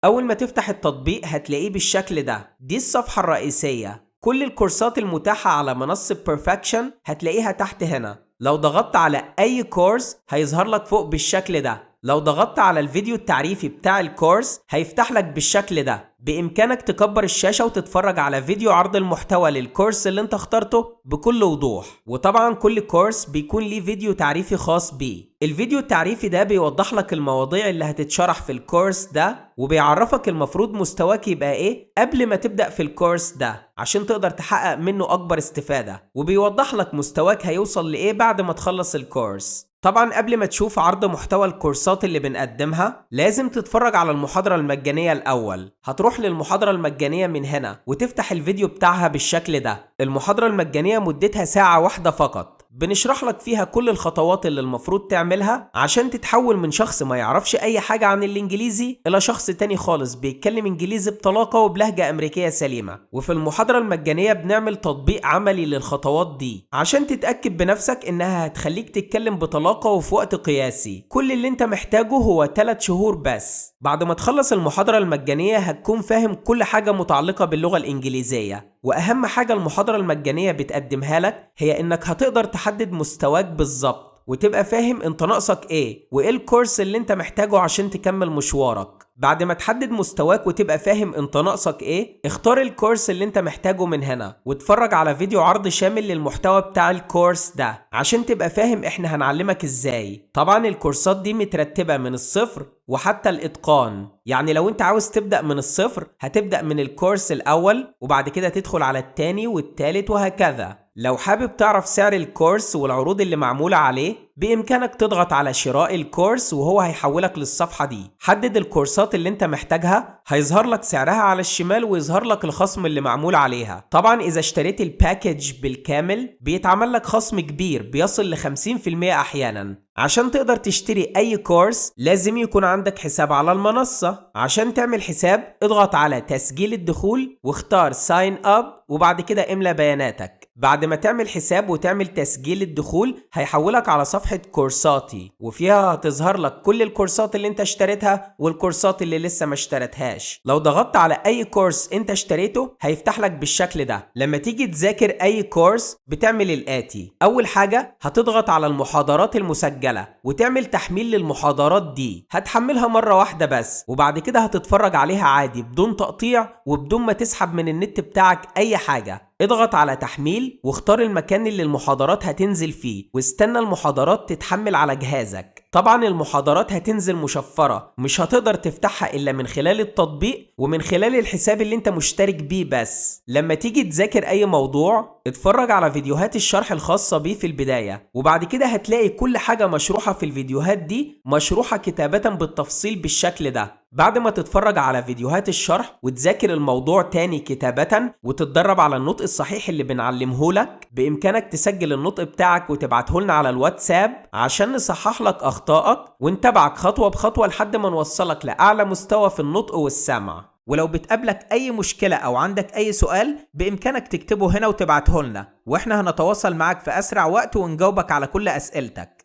أول ما تفتح التطبيق هتلاقيه بالشكل ده. دي الصفحة الرئيسية، كل الكورسات المتاحة على منصة Perfection هتلاقيها تحت هنا. لو ضغطت على أي كورس هيظهر لك فوق بالشكل ده. لو ضغطت على الفيديو التعريفي بتاع الكورس هيفتح لك بالشكل ده. بإمكانك تكبر الشاشة وتتفرج على فيديو عرض المحتوى للكورس اللي انت اخترته بكل وضوح. وطبعا كل كورس بيكون ليه فيديو تعريفي خاص بيه. الفيديو التعريفي ده بيوضح لك المواضيع اللي هتتشرح في الكورس ده، وبيعرفك المفروض مستواك يبقى ايه قبل ما تبدأ في الكورس ده عشان تقدر تحقق منه أكبر استفادة، وبيوضح لك مستواك هيوصل لإيه بعد ما تخلص الكورس. طبعا قبل ما تشوف عرض محتوى الكورسات اللي بنقدمها لازم تتفرج على المحاضرة المجانية الأول. هتروح للمحاضرة المجانية من هنا وتفتح الفيديو بتاعها بالشكل ده. المحاضرة المجانية مدتها ساعة واحدة فقط، بنشرح لك فيها كل الخطوات اللي المفروض تعملها عشان تتحول من شخص ما يعرفش أي حاجة عن الإنجليزي إلى شخص تاني خالص بيتكلم إنجليزي بطلاقة وبلهجة أمريكية سليمة. وفي المحاضرة المجانية بنعمل تطبيق عملي للخطوات دي عشان تتأكد بنفسك إنها هتخليك تتكلم بطلاقة وفي وقت قياسي. كل اللي انت محتاجه هو 3 شهور بس. بعد ما تخلص المحاضرة المجانية هتكون فاهم كل حاجة متعلقة باللغة الإنجليزية. وأهم حاجة المحاضرة المجانية بتقدمها لك هي إنك هتقدر تحدد مستواك بالظبط وتبقى فاهم انت ناقصك ايه وايه الكورس اللي انت محتاجه عشان تكمل مشوارك. بعد ما تحدد مستواك وتبقى فاهم انت ناقصك ايه، اختار الكورس اللي انت محتاجه من هنا واتفرج على فيديو عرض شامل للمحتوى بتاع الكورس ده عشان تبقى فاهم احنا هنعلمك ازاي. طبعا الكورسات دي مترتبة من الصفر وحتى الاتقان، يعني لو انت عاوز تبدأ من الصفر هتبدأ من الكورس الاول وبعد كده تدخل على التاني والتالت وهكذا. لو حابب تعرف سعر الكورس والعروض اللي معمولة عليه بإمكانك تضغط على شراء الكورس وهو هيحولك للصفحة دي. حدد الكورسات اللي انت محتاجها، هيظهر لك سعرها على الشمال ويظهر لك الخصم اللي معمول عليها. طبعا إذا اشتريت ال package بالكامل بيتعمل لك خصم كبير بيصل ل 50% أحيانا. عشان تقدر تشتري أي كورس لازم يكون عندك حساب على المنصة. عشان تعمل حساب اضغط على تسجيل الدخول واختار sign up وبعد كده املى بياناتك. بعد ما تعمل حساب وتعمل تسجيل الدخول هيحولك على صفحة كورساتي، وفيها هتظهر لك كل الكورسات اللي انت اشتريتها والكورسات اللي لسه ما اشتريتهاش. لو ضغطت على اي كورس انت اشتريته هيفتح لك بالشكل ده. لما تيجي تذاكر اي كورس بتعمل الآتي: اول حاجة هتضغط على المحاضرات المسجلة وتعمل تحميل للمحاضرات دي، هتحملها مرة واحدة بس وبعد كده هتتفرج عليها عادي بدون تقطيع وبدون ما تسحب من النت بتاعك اي حاجة. اضغط على تحميل واختار المكان اللي المحاضرات هتنزل فيه واستنى المحاضرات تتحمل على جهازك. طبعا المحاضرات هتنزل مشفرة، مش هتقدر تفتحها إلا من خلال التطبيق ومن خلال الحساب اللي انت مشترك بيه بس. لما تيجي تذاكر أي موضوع اتفرج على فيديوهات الشرح الخاصة بيه في البداية، وبعد كده هتلاقي كل حاجة مشروحة في الفيديوهات دي مشروحة كتابة بالتفصيل بالشكل ده. بعد ما تتفرج على فيديوهات الشرح وتذاكر الموضوع تاني كتابة وتتدرب على النطق الصحيح اللي بنعلمه لك، بإمكانك تسجل النطق بتاعك وتبعته لنا على الواتساب عشان نصحح لك أخطائك ونتابعك خطوة بخطوة لحد ما نوصلك لأعلى مستوى في النطق والسمع. ولو بتقابلك أي مشكلة أو عندك أي سؤال بإمكانك تكتبه هنا وتبعته لنا، وإحنا هنتواصل معاك في أسرع وقت ونجاوبك على كل أسئلتك.